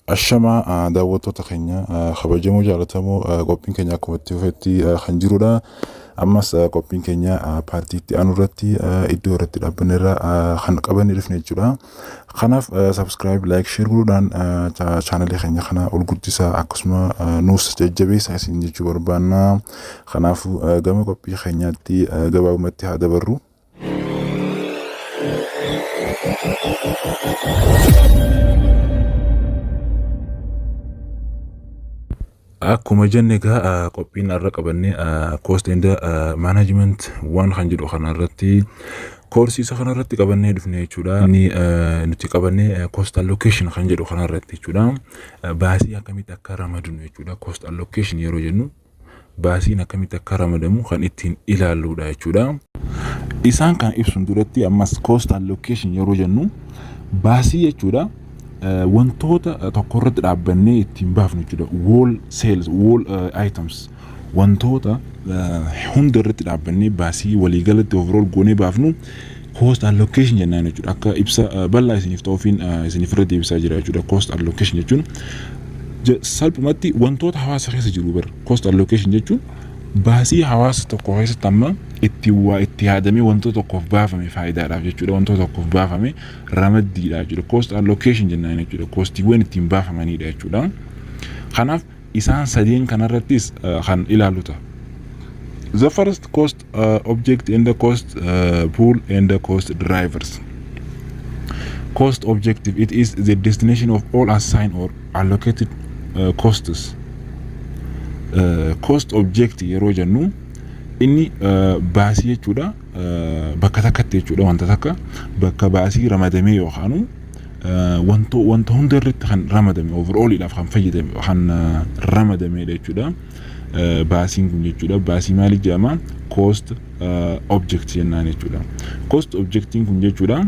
Ashamaa, daawwattoota keenya kabajamoo jaallatamoo, qophiin keenya akkuma itti fufetti kan jirudha. Ammas qophiin keenya paartii itti aanu irratti iddoo irratti dhaabbanne irra kan qabannee dhufne jechuudha. Kanaaf subscribe, like, share godhuudhaan chaanalee keenya kana ol guddisaa, akkasuma nuus jajjabeessaa isin jechuu barbaanna. Kanaafuu gama qophii keenyaatti gabaabumatti haa dabarru. Akkuma jenne egaa, qophiin har'a qabannee cost and management waan kan jedhu kana irratti, koorsii isa kana irratti qabannee dhufne jechuudha. Inni nuti qabannee cost allocation kan jedhu kana irratti jechuudha. Baasii akkamitti akka ramadnu jechuudha. Cost allocation yeroo jennu baasiin akkamitti akka ramadamu kan ittiin ilaalludha jechuudha. Isaan kan ibsuun duratti ammas cost allocation yeroo jennu baasii jechuudha. Wantoota tokko irratti dhaabbannee ittiin baafnu jechuudha. Whole sales, whole items, wantoota hunda irratti dhaabbannee baasii waliigalatti overall goonee baafnu cost allocation jennaan jechuudha. Akka ibsa bal'aa isiniif ta'uufiin isiniif irra deebisaa jira jechuudha. Cost allocation jechuun salphumatti wantoota hawaasa keessa jiru bara. Cost allocation jechuun baasii hawaasa tokko keessatti amma itti waa itti yaadamee wantoota tokkoof baafame faayidaadhaaf jechuudha. Wantoota tokkoof baafame ramaddiidha jechuudha. Cost allocation jennaan jechuudha. Costiiwwan ittiin baafamanidha jechuudha. Kanaaf isaan sadeen kanarrattis kan ilaallu ta'a. The first, cost object and the cost pool and the cost drivers. Cost objective: it is the destination of all assigned or allocated costs. Cost object yeroo jennu inni baasii jechuudha, bakka takkatti jechuudha, wanta takka bakka baasii ramadamee yookaan wanta hunda irratti kan ramadame, overalliidhaaf kan fayyadame, kan ramadamedha jechuudha. Baasiin kun jechuudha, baasii maaliif jedhama? Cost object jennaan jechuudha. Cost objectiin kun jechuudha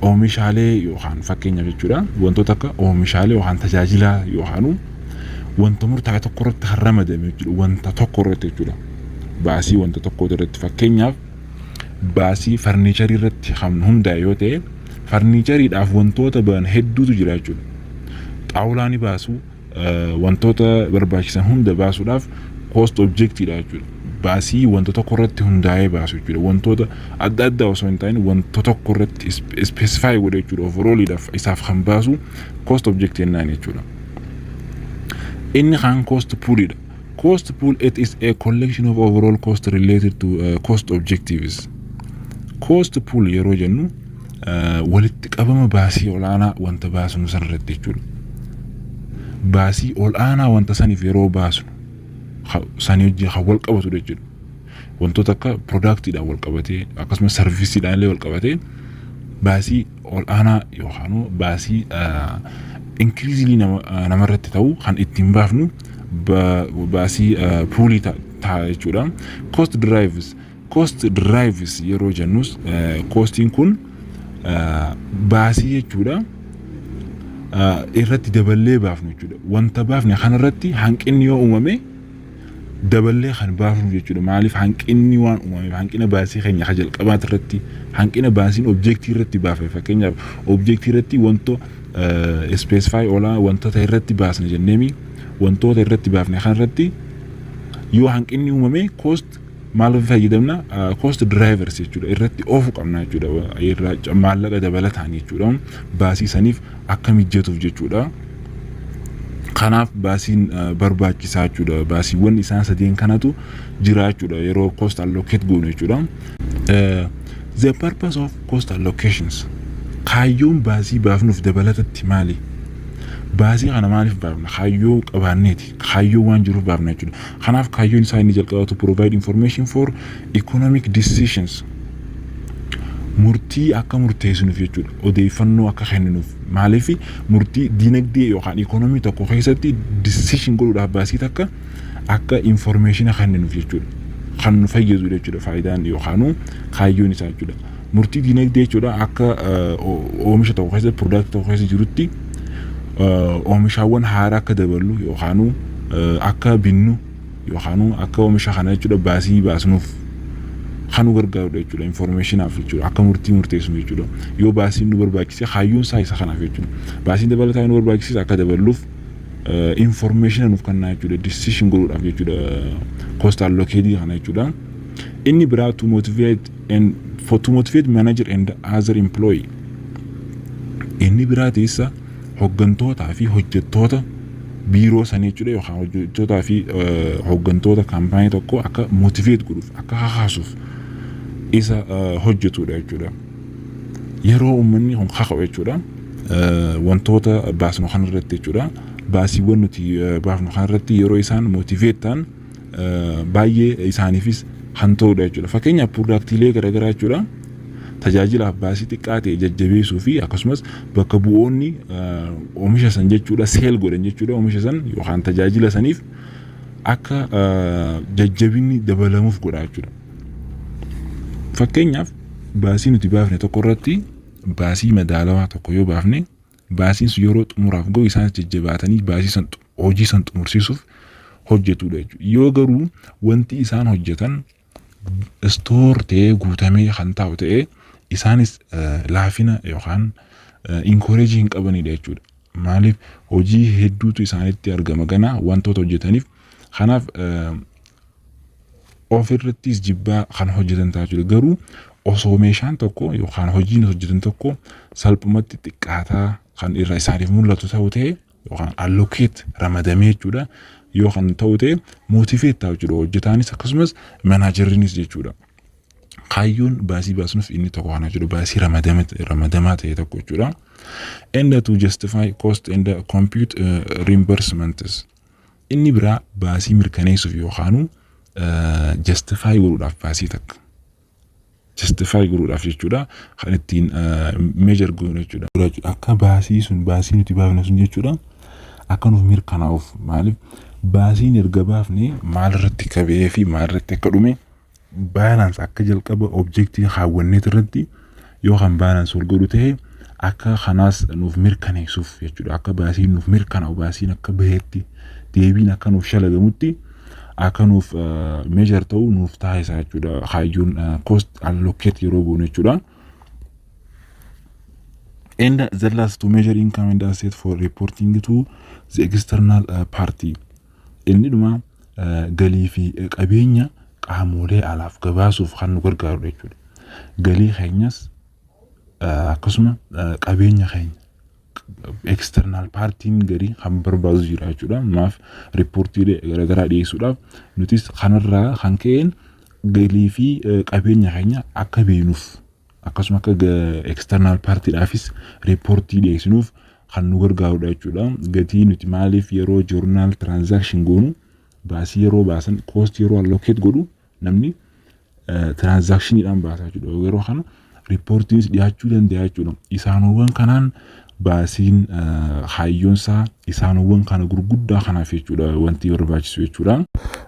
oomishaalee yookaan fakkeenyaaf jechuudha wantoota akka oomishaalee yookaan tajaajilaa yookaan wanta murtaa'e tokko irratti kan ramadame jechuudha, wanta tokko irratti jechuudha. Baasii wanta tokko irratti, fakkeenyaaf baasii farniicharii irratti kan hundaa'e yoo ta'e, farniichariidhaaf wantoota ba'an hedduutu jira jechuudha. Xaawulaa ni baasu, wantoota barbaachisan hunda baasuudhaaf cost objectiidha jechuudha. Baasii wanta tokko irratti hundaa'ee baasu jechuudha. Wantoota adda addaa osoo hin ta'in wanta tokko irratti specify godhe jechuudha. Overalliidhaaf isaaf kan baasu cost object jennaan jechuudha. Inni kan cost poolidha. Cost pool, it is a collection of overall cost related to cost objectives. Cost pool yeroo jennu walitti qabama baasii olaanaa wanta baasnu san irratti jechuudha. Baasii ol'aanaa wanta saniif yeroo baasnu sanii wajjin kan wal qabatu jechuudha. Wantoota akka productiidhaan wal qabatee, akkasumas serviceiidhaan illee wal qabatee, baasii ol'aanaa yookaan baasii increasingly namarratti ta'u kan ittiin baafnu baasii poolii ta'a jechuudha. Cost drivers. Cost drivers yeroo jennus costiin kun baasii jechuudha. Irratti daballee baafnu jechuudha. Wanta baafne kanarratti hanqinni yoo uumame daballee kan baafnu jechuudha. Maaliif? Hanqinni waan uumameef, hanqina baasii keenya ka jalqabaati irratti, hanqina baasiin objectii irratti baafame, fakkeenyaaf objectii irratti wanto specify olaa wantoota irratti baasne jenneemi, wantoota irratti baafne kanarratti yoo hanqinni uumame cost maal fayyadamna? Cost drivers jechuudha, irratti oofuu qabna jechuudha, irraa maallaqa dabalataan jechuudha, baasii saniif akka mijatuuf jechuudha. Kanaaf baasiin barbaachisaa jechuudha. Baasiiwwan isaan sadeen kanatu jira jechuudha yeroo cost allocate goonu jechuudha. The purpose of cost allocations, kaayyoon baasii baafnuuf dabalatatti maali? Baasii kana maaliif baafna? Kaayyoo qabaanneeti. Kaayyoo waan jiruuf baafna jechuudha. Kanaaf kaayyoon isaa inni jalqabatu provide information for economic decisions. Murtii akka murteessinuuf jechuudha. Odeeffannoo akka kenninuuf. Maaliif? Murtii dinagdee yookaan ikonomii tokko keessatti decision godhuudhaaf baasii takka akka information kenninuuf jechuudha. Kan nu fayyadu jechuudha faayidaan yookaan kaayyoon isaa jechuudha. Murtii dinagdee jechuudha, akka oomisha tokko keessatti, product tokko keessa jirutti oomishaawwan haaraa akka daballu yookaan akka binnu yookaan akka oomisha kana jechuudha baasii baasnuuf Kan nu gargaarudha jechuudha. Informationaaf jechuudha. Akka murtii murteessinu jechuudha. Yoo baasiin nu barbaachise, kaayyoon isaa isa kanaaf jechuudha. Baasiin dabalataa nu barbaachise akka daballuuf information nuuf kennaa jechuudha. Decision godhuudhaaf jechuudha. Cost allocate kana jechuudha. Inni biraa to motivate manager and other employee. Inni biraa teessa hoggantootaa fi hojjettoota biiroo sanii jechuudha, yookaan hojjettootaa fi hooggantoota kaampaanii tokko akka motivate godhuuf, akka kakaasuuf isa hojjetudha jechuudha. Yeroo uummanni kun kaka'u jechuudha, wantoota baasnu kanarratti jechuudha, baasiiwwan nuti baafnu kanarratti yeroo isaan motivate ta'an baay'ee isaaniifis kan ta'udha jechuudha. Fakkeenyaaf, productiilee garaagaraa jechuudha. Tajaajilaaf baasii xiqqaa ta'e jajjabeessuu fi akkasumas bakka bu'oonni oomisha san jechuudha sell godhan jechuudha, oomisha san yookaan tajaajila saniif akka jajjabinni dabalamuuf godha jechuudha. Fakkeenyaaf, baasii nuti baafne tokko irratti baasii madaalawaa tokko yoo baafne, baasiin sun yeroo xumuraaf gahu isaanis jajjabaatanii baasii san hojii san xumursiisuuf hojjetudha jechuudha. Yoo garuu wanti isaan hojjetan store ta'ee guutamee kan taa'u ta'ee, isaanis laafina yookaan encourage hin qabanidha jechuudha. Maaliif? Hojii hedduutu isaanitti argama ganaa wantoota hojjetaniif. Kanaaf ofirrattis jibbaa kan hojjetan ta'a jechuudha. Garuu osoo meeshaan tokko yookaan hojiin hojjetan tokko salphumatti xiqqaataa kan irra isaaniif mul'atu ta'u ta'e, yookaan allocate ramadamee jechuudha, yoo kan ta'u ta'e, motivate ta'a jechuudha, hojjetaanis akkasumas managerriinis jechuudha. Kaayyoon baasii baasnuuf inni tokko kana jechuudha, baasii ramadamaa ta'e tokko jechuudha. And to justify cost and compute reimbursements. Inni biraa baasii mirkaneessuuf yookaanu justify godhuudhaaf, baasii takka justify godhuudhaaf jechuudha, kan ittiin measure goonu jechuudha. Akka baasii sun, baasii nuti baafne sun jechuudha, akka nuuf mirkanaa'uuf. Maaliif? Baasiin erga baafne maalirratti akka ba'ee fi maalirratti akka dhume balance akka jalqaba objectii kaawwanneet irratti yoo kan balance wal godhu ta'e, akka kanaas nuuf mirkaneessuuf jechuudha. Akka baasiin nuuf mirkanaa'u, baasiin akka baheetti deebiin akka nuuf shalagamutti akka nuuf measure ta'u nuuf taasisa jechuudha, kaayyoon cost allocate yeroo goonu jechuudha. And the last, to measure income and asset for reporting to the external party. Inni dhuma galii fi qabeenya qaamolee alaaf gabaasuuf kan nu gargaarudha jechuudha. Galii keenyas akkasuma qabeenya keenya external partyn garii kan barbaadu jira jechuudha. Maaf? Reportiilee garaagaraa dhiyeessuudhaaf nutis kanarraa kan ka'een galii fi qabeenya keenya akka beeknuuf, akkasuma akka external partydhaafis reportii dhiyeessinuuf kan nu gargaarudha jechuudha. Gatii nuti maaliif yeroo journal transaction goonu, baasii yeroo baasan, cost yeroo allocate godhu namni transactioniidhaan baasaa jechuudha. Yeroo kana reportiinis dhiyaachuu danda'a jechuudha. Isaanowwan kanaan baasiin kaayyoonsaa isaanowwan kana gurguddaa kanaaf jechuudha wanti barbaachisu jechuudha.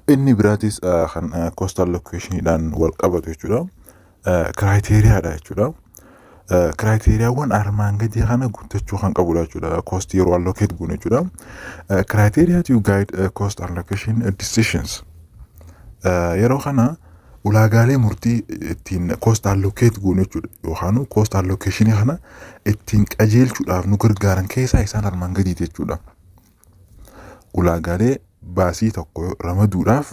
Inni biraatis kan cost allocationiidhaan wal qabatu jechuudha. Criteriadha jechuudha. Criteriawwan armaan gadii kana guuttachuu kan qabudha jechuudha. Cost yeroo allocate goonu jechuudha. Criteria to guide cost allocation decisions. Yeroo kana ulaagaalee murtii ittiin cost allocate goonu jechuudha. Yookaan cost allocation kana ittiin qajeelchuudhaaf nu gargaaran keessaa isaan armaan gadiiti jechuudha. Ulaagaalee baasii tokko ramaduudhaaf,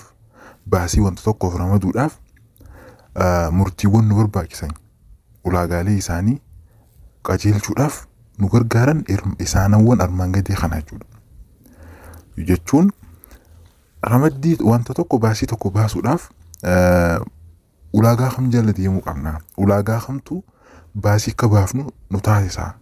baasii wanta tokkoof ramaduudhaaf murtiiwwan nu barbaachisan, ulaagaalee isaanii qajeelchuudhaaf nu gargaaran isaanawwan armaan gadii kana jechuudha. Jechuun ramaddii wanta tokko, baasii tokko baasuudhaaf ulaagaa kam jala deemuu qabna? Ulaagaa kamtu baasii akka baafnu nu taasisa?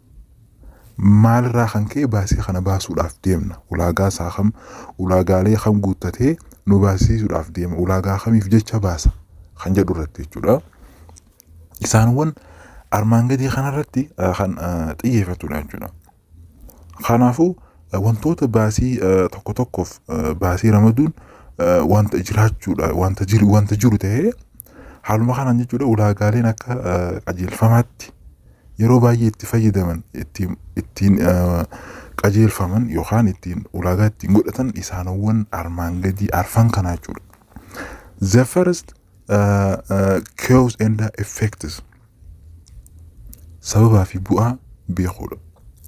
Maalirraa kan ka'e baasii kana baasuudhaaf deemna? Ulaagaa isaa kam, ulaagaalee kam guuttatee nu baasisuudhaaf deema? Ulaagaa kamiif jecha baasa? Kan jedhu irratti jechuudha. Isaanwwan armaan gadii kanarratti kan xiyyeeffatudha jechuudha. Kanaafuu wantoota baasii tokko tokkoof baasii ramaduun wanta jiraachuudha, wanta jiru ta'ee, haaluma kanaan jechuudha, ulaagaaleen akka qajeelfamaatti yeroo baay'ee itti fayyadaman, ittiin qajeelfaman yookaan ittiin ulaagaa ittiin godhatan isaanowwan armaan gadii arfan kanaa jechuudha. The first Cause and effects, sababaa fi bu'aa beekuudha.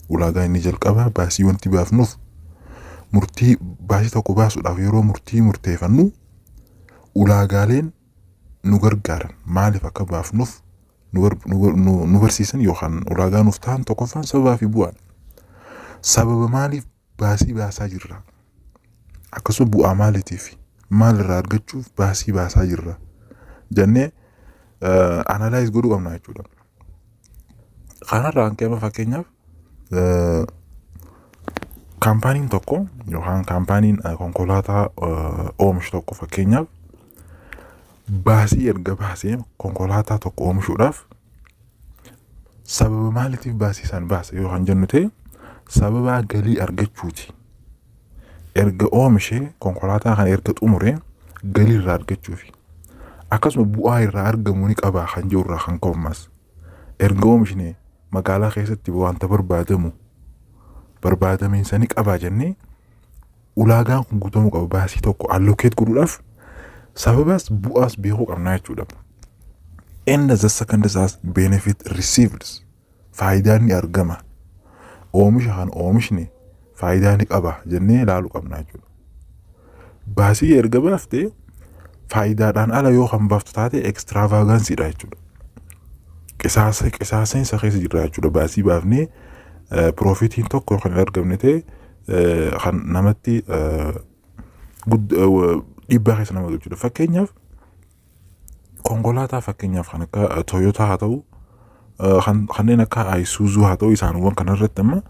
Ulaagaa inni jalqabaa baasii wanti baafnuuf, murtii baasii tokko baasuudhaaf yeroo murtii murteeffannu, ulaagaaleen nu gargaaran maaliif akka baafnuuf nu barsiisan yookaan ulaagaa nuuf ta'an, tokkoffaan sababaa fi bu'aadha. Sababa maaliif baasii baasaa jirra? Akkasuma bu'aa maaliitiif, maalirraa argachuuf baasii baasaa jirra jennee analyze godhuu qabna jechuudha. Kanarraa kan ka'e, fakkeenyaaf, kaampaaniin tokko yookaan kaampaaniin konkolaataa oomishu tokko, fakkeenyaaf, baasii erga baasee konkolaataa tokko oomishuudhaaf sababa maaliitiif baasii san baase yoo kan jennu ta'e, sababa galii argachuuti. Erga oomishee, konkolaataa kana erga xumuree galii irraa argachuufi. Akkasuma bu'aa irraa argamu ni qaba kan jiru irraa kan ka'u, ammas erga oomishne magaalaa keessatti wanta barbaadamu barbaadamiinsa ni qaba jennee ulaagaan kun guutamuu qaba. Baasii tokko allocate godhuudhaaf sababaas bu'aas beekuu qabna jechuudha. And the second is benefit received. Faayidaan ni argama. Oomisha kan oomishne faayidaa ni qaba jennee ilaaluu qabna jechuudha. Baasii erga baaftee faayidaadhaan ala yoo kan baaftu taate, extravagancedha jechuudha. Qisaasa qisaaseensa keessa jirra jechuudha. Baasii baafnee profitiin tokko kan hin argamne ta'e, kan namatti dhiibbaa keessa nama galchudha. Fakkeenyaaf, konkolaataa, fakkeenyaaf, kan akka Toyota haa ta'u, kanneen akka Isuzu haa ta'u, isaanowwan kanarratti amma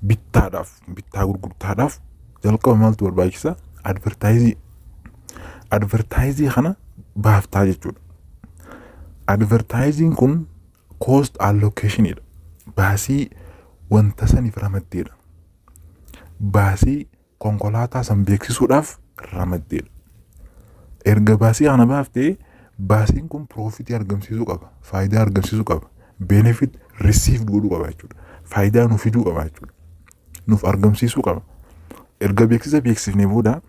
bittaadhaaf, bittaa gurgurtaadhaaf jalqaba maaltu barbaachisa? Advertise. Advertise kana baaftaa jechuudha. Advertiseiin kun cost allocationidha. Baasii wanta saniif ramaddeedha. Baasii konkolaataa san beeksisuudhaaf ramaddeedha. Erga baasii kana baaftee, baasiin kun profitii argamsiisuu qaba. Faayidaa argamsiisuu qaba. Benefit received godhuu qaba jechuudha. Faayidaa nuuf fiduu qaba jechuudha. Nuuf argamsiisuu qaba. Erga beeksisa beeksifnee booda,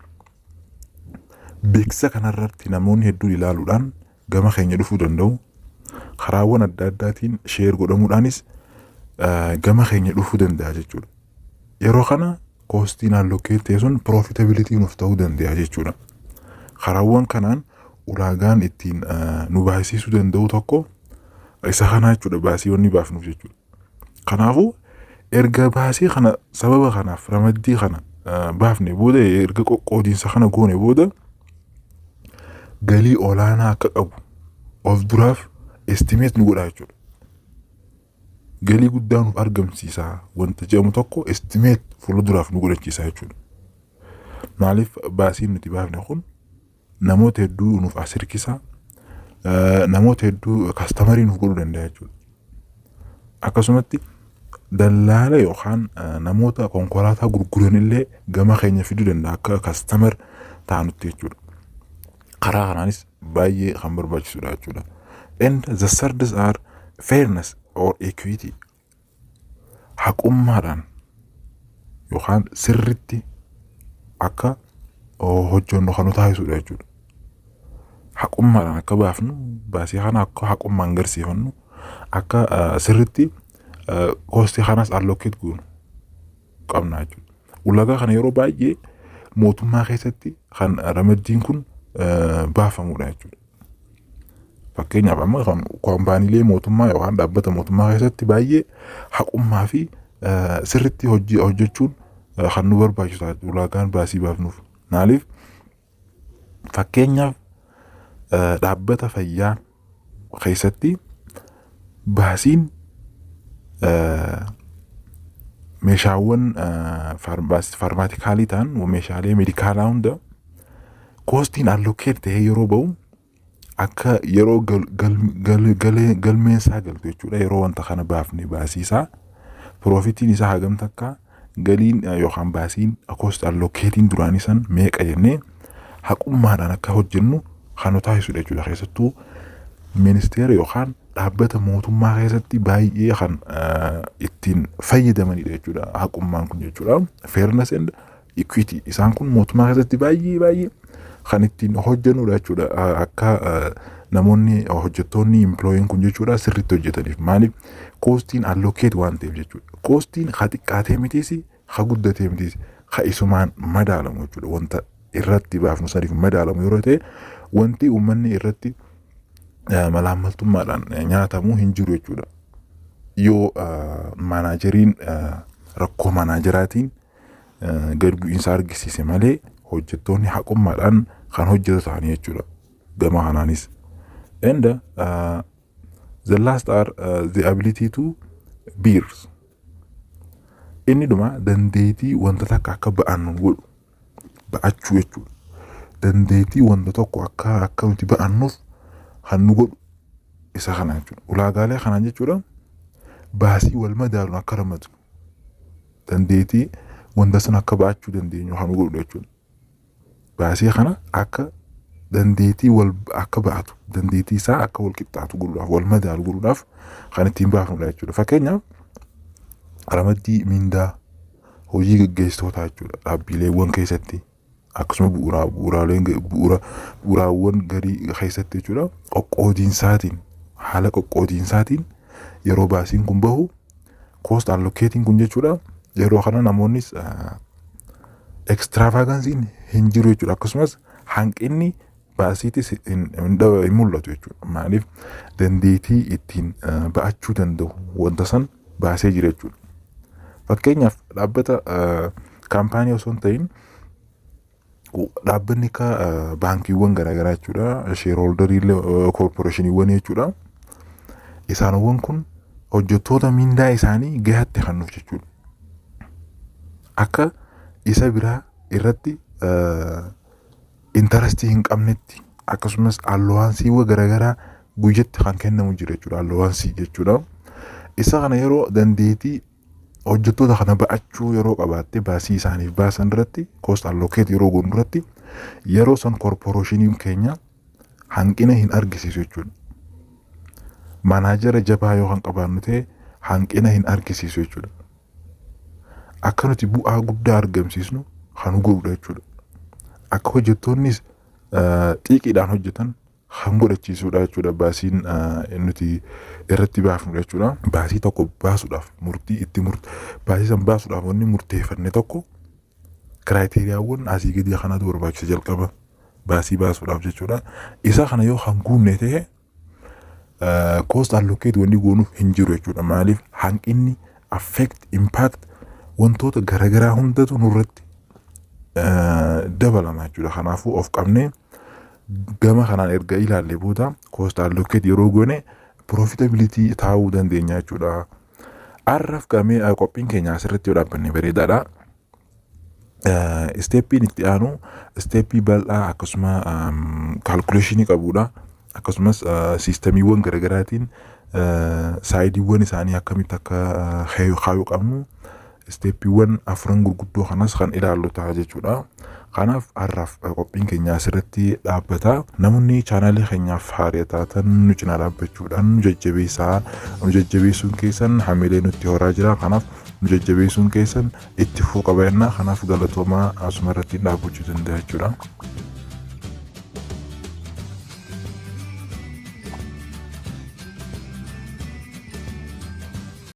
beeksisa kanarratti namoonni hedduun ilaaluudhaan gama keenya dhufuu danda'u. Karaawwan adda addaatiin share godhamuudhaanis gama keenya dhufuu danda'a jechuudha. Yeroo kana costiin allocate ta'e sun profitability nuuf ta'uu danda'a jechuudha. Karaawwan kanaan ulaagaan ittiin nu baasisuu danda'u tokko isa kanaa jechuudha, baasii wanni baafnuuf jechuudha. Kanaafuu erga baasii kana sababa kanaaf ramaddii kana baafne booda, erga qoqqoodiinsa kana goone booda, galii olaanaa akka qabu of duraaf estimate nu godha jechuudha. Galii guddaa nuuf argamsiisa wanta jedhamu tokko estimate fuulduraaf nu godhachiisa jechuudha. Maaliif? Baasiin nuti baafne kun namoota hedduu nuuf as hirkisa, namoota hedduu customerii nuuf godhuu danda'a jechuudha. Akkasumatti dallaala yookaan namoota konkolaataa gurguran illee gama keenya fiduu danda'a akka customer ta'anutti jechuudha. Karaa kanaanis baay'ee kan barbaachisudha jechuudha. And the third are fairness or equity. Haqummaadhaan yookaan sirritti akka hojjennu kan nu taasisudha jechuudha. Haqummaadhaan akka baafnu, baasii kana akka haqummaan garsiifannu, akka sirritti costii kanas allocate goonu qabna jechuudha. Ulaagaa kana yeroo baay'ee mootummaa keessatti kan ramaddiin kun baafamudha jechuudha. Fakkeenyaaf, amma kaampaaniilee mootummaa yookaan dhaabbata mootummaa keessatti baay'ee haqummaa fi sirritti hojii hojjechuun kan nu barbaachisu ulaagaan baasii baafnuuf. Maaliif? Fakkeenyaaf, dhaabbata fayyaa keessatti baasiin meeshaawwan pharmaceuticalii ta'an, meeshaalee medicalaa hunda costiin allocate ta'ee yeroo ba'u, akka yeroo galmeen isaa galtu jechuudha. Yeroo wanta kana baafne, baasii isaa, profitiin isaa hagam takka, galiin yookaan baasiin cost allocateiin duraanii san meeqa jennee haqummaadhaan akka hojjennu kan nu taasisudha jechuudha. Keessattuu ministeera yookaan dhaabbata mootummaa keessatti baay'ee kan ittiin fayyadamanidha jechuudha haqummaan kun jechuudha. Fairness and equity, isaan kun mootummaa keessatti baay'ee baay'ee kan ittiin hojjennudha jechuudha. Akka Namoonni, hojjettoonni, employeen kun jechuudha, sirriitti hojjetaniif. Maaliif? Costiin allocate waan ta'eef jechuudha. Costiin ha xiqqaatee mitiis, ha guddatee mitiis, ha isumaan madaalamu jechuudha. Wanta irratti baafnu saniif madaalamu yeroo ta'e, wanti uummanni irratti malaammaltummaadhaan nyaatamu hin jiru jechuudha. Yoo manageriin rakkoo manageraatiin gad bu'iinsa argisiise malee, hojjettoonni haqummaadhaan kan hojjetu ta'anii jechuudha. Gama kanaanis. And the last are the ability to bears. Inni dhuma dandeettii wanta takka akka ba'annu godhu, ba'achuu jechuudha. Dandeettii wanta tokko akka nuti ba'annuuf kan nu godhu isa kana jechuudha. Ulaagaalee kanaan jechuudha, baasii wal madaaluun akka ramadu, dandeettii wanta sana akka ba'achuu dandeenyu kan nu godhu jechuudha. Baasii kana akka dandeettii wal akka ba'atu, dandeettii isaa akka wal qixxaatu godhuudhaaf, wal madaalu godhuudhaaf kan ittiin baafnudha jechuudha. Fakkeenyaaf, ramaddii mindaa hojii gaggeessitootaa jechuudha, dhaabbileewwan keessatti, akkasuma bu'uuraa bu'uuraaleen bu'uura bu'uuraawwan garii keessatti jechuudha, qoqqoodiinsaatiin, haala qoqqoodiinsaatiin yeroo baasiin kun bahu, cost allocating kun jechuudha, yeroo kana namoonnis extravagancein hin jiru jechuudha. Akkasumas hanqinni baasiitis hin mul'atu jechuudha. Maaliif? Dandeettii ittiin ba'achuu danda'u wanta san baasee jira jechuudha. Fakkeenyaaf, dhaabbata kaampaanii osoo hin ta'in, dhaabbanni akka baankiiwwan garaagaraa jechuudha, shareholderii, corporationiiwwan jechuudha. Isaanowwan kun hojjettoota mindaa isaanii gahaatti kennuuf jechuudha. Akka isa biraa irratti interestii hin qabnetti, akkasumas allowanceiiwwan garaagaraa guyyatti kan kennamu jira jechuudha. Allowanceii jechuudha. Isa kana yeroo dandeettii hojjettoota kana ba'achuu yeroo qabaatte, baasii isaaniif baasan irratti cost allocate yeroo goonu irratti, yeroo san corporationiin keenya hanqina hin argisiisu jechuudha. Managera jabaa yoo kan qabaannu ta'e, hanqina hin argisiisu jechuudha. Akka nuti bu'aa guddaa argamsiisnu kan godhudha jechuudha. Akka hojjettoonnis xiiqiidhaan hojjetan kan godhachiisudha jechuudha, baasiin nuti irratti baafnudha jechuudha. Baasii tokko baasuudhaaf, murtii itti baasii san baasuudhaaf wanni murteeffanne tokko criteriawwan asii gadii kanatu barbaachisa jalqaba baasii baasuudhaaf jechuudha. Isa kana yoo kan guunne ta'e, cost allocate wanni goonuuf hin jiru jechuudha. Maaliif? Hanqinni affect, impact wantoota garaagaraa hundatu nurratti dabalama jechuudha. Kanaafuu of qabnee gama kanaan erga ilaalle booda, cost allocate yeroo goone profitability taa'uu dandeenya jechuudha. Har'aaf gamee qophiin keenya asirratti yoo dhaabbanne bareedaadha. Steppiin itti aanu steppii bal'aa, akkasuma calculationii qabudha. Akkasumas systemiiwwan garaagaraatiin sideiiwwan isaanii akkamitti akka kaayuu qabnu, steppiiwwan afran gurguddoo kanas kan ilaallu ta'a jechuudha. Kanaaf har'aaf qophiin keenya asirratti dhaabbata. Namoonni channelii keenyaaf haaraa taatan nu cinaa dhaabbachuudhaan nu jajjabeessaa. Nu jajjabeessuun keessan hamilee nutti horaa jira. Kanaaf nu jajjabeessuun keessan itti fufuu qaba jenna. Kanaaf galatoomaa, asuma irratti dhaabbachuu danda'a jechuudha.